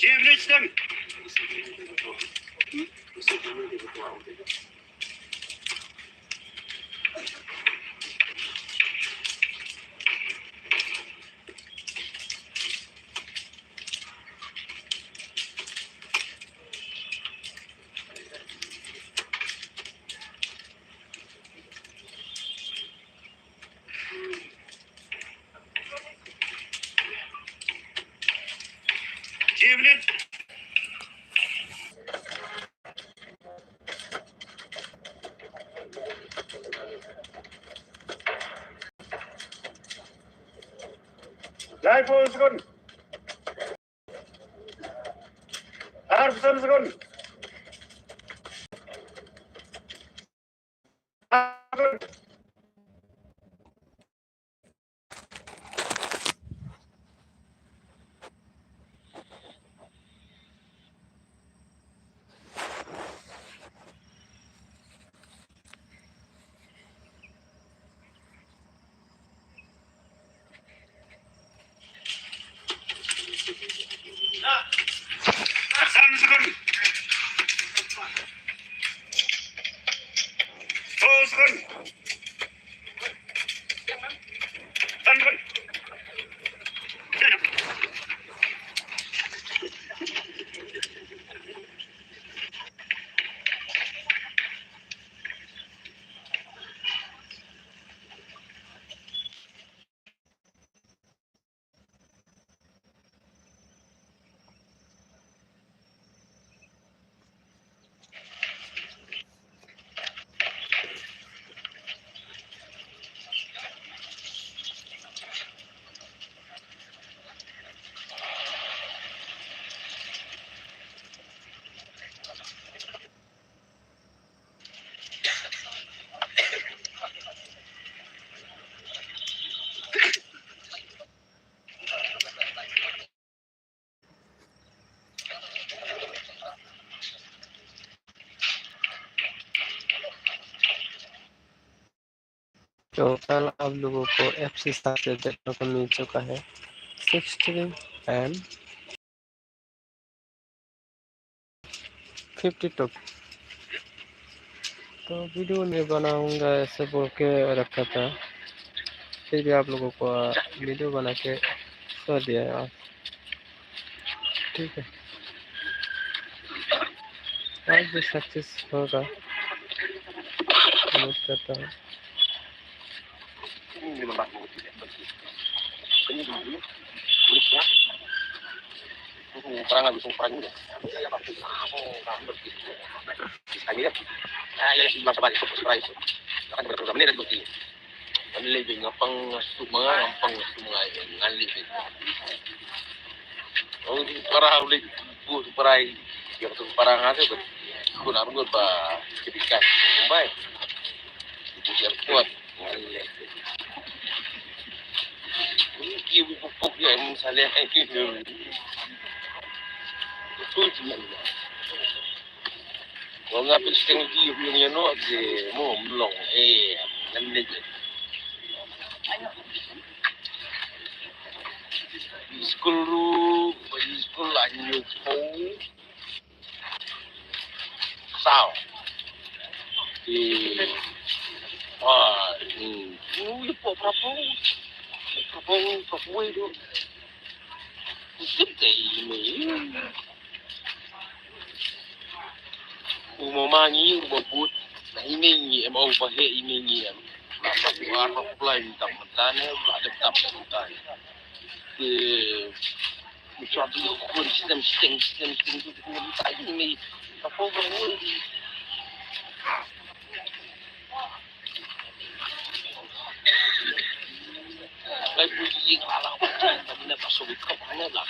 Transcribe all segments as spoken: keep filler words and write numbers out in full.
Jim Richardson. Jim Richardson. Jai Paul Sukun. Arpson Sukun. Total आप लोगों को एफसी सात से देखने को मिल चुका है सिक्सटी एंड फिफ्टी टू। तो वीडियो नहीं बनाऊंगा, ऐसे बोल के रखा था, फिर भी आप लोगों को वीडियो बना के छोड़ दिया यार। ठीक है, आज भी सक्सेस होगा, उम्मीद करता हूँ। Kami lagi ngapang suma, ngapang suma, ngali. Oh, di para ulit, bu para, ya tu para ngade, bu kuna bu ba, ketika, bai, itu yang kuat. Ini dia bu pupuk ya, misalnya, eh, gitu. Itu cuma. Wala pisting di yung yano de mo mlong eh nande. School ru, school anyo po. Sao. Eh. Ah, hmm. Uy, po, po, po. Po, po, po, po, po. Sip de, ini. Umo mangi, umo but, na ime ngi em, au ba he ime ngi em. Na ba bu ar ba pulai minta mentane, ba de tap mentane. Ke, ucap ni kun sistem, sistem, sistem, sistem tu kun ta ime. Apa ba ni? Lai bu yi kala, ta mina ta so bi kap ne la.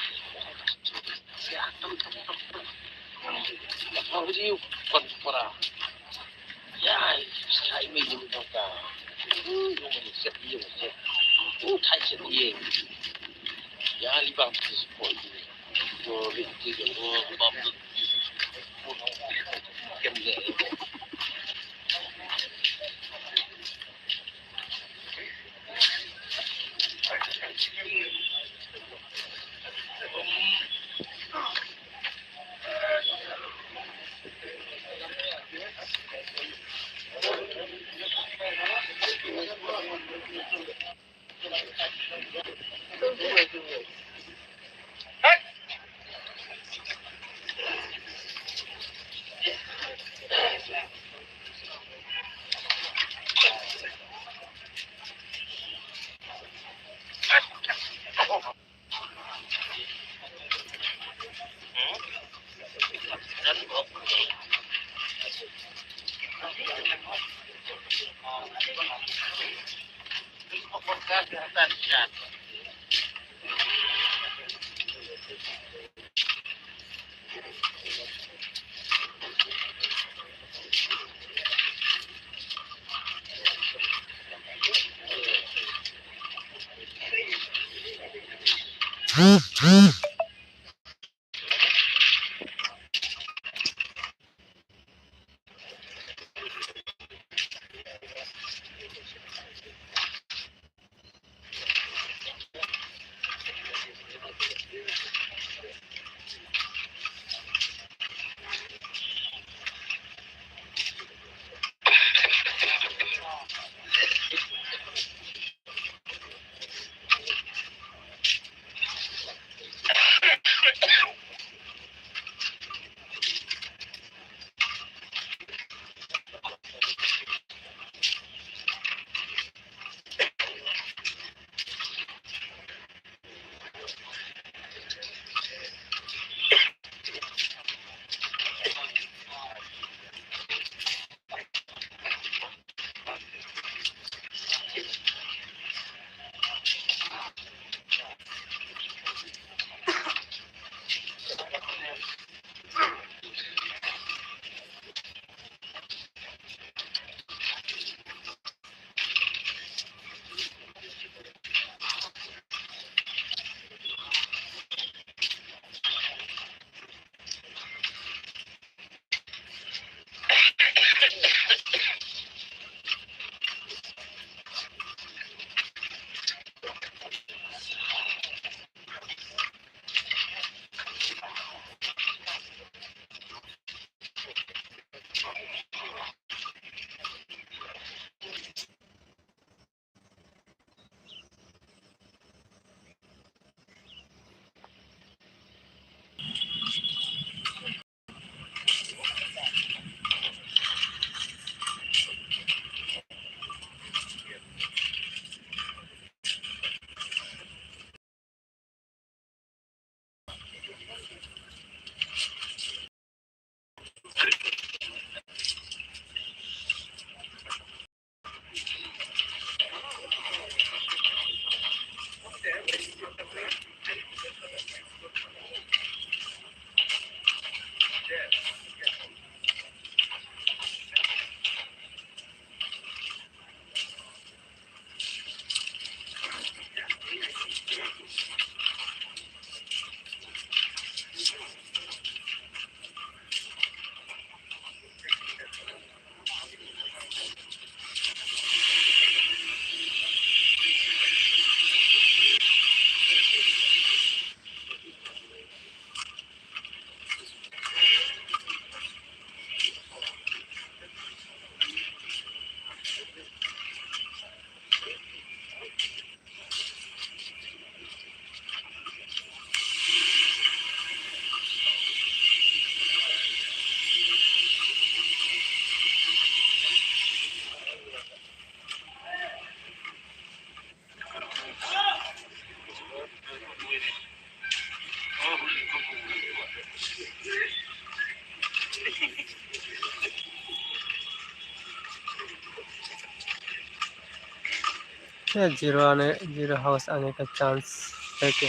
Zero ani, zero house ani ka chance hai khe.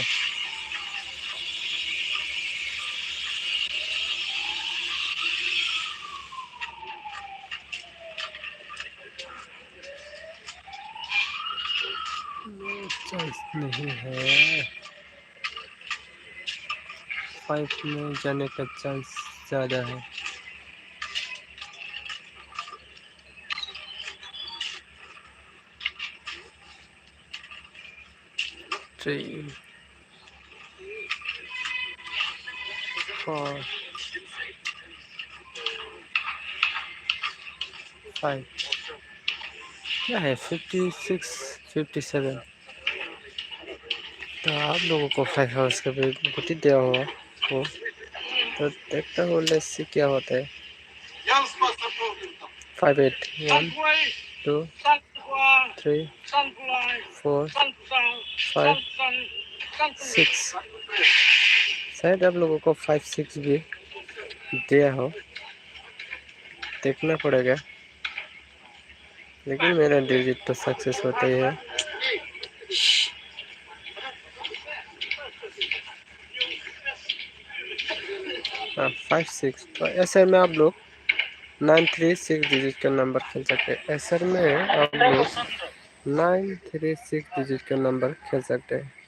Chance nahi hai. Five में जाने का चांस ज़्यादा है। Three, four, five। क्या है? Fifty six, fifty seven. तो आप लोगों को फाइव हाउस का भी गुटी दिया हुआ वो। तो देखता हूँ, लेट्स सी क्या होता है। Five eight, one, two, three, four, five, six। शायद आप लोगों को फाइव सिक्स भी दिया हो, देखना पड़ेगा। लेकिन मेरा डिजिट तो सक्सेस होता ही है। हाँ, फाइव सिक्स। तो ऐसे में आप लोग नाइन थ्री सिक्स डिजिट का नंबर खेल सकते हैं। ऐसे में आप लोग नाइन थ्री सिक्स डिजिट का नंबर खेल सकते हैं।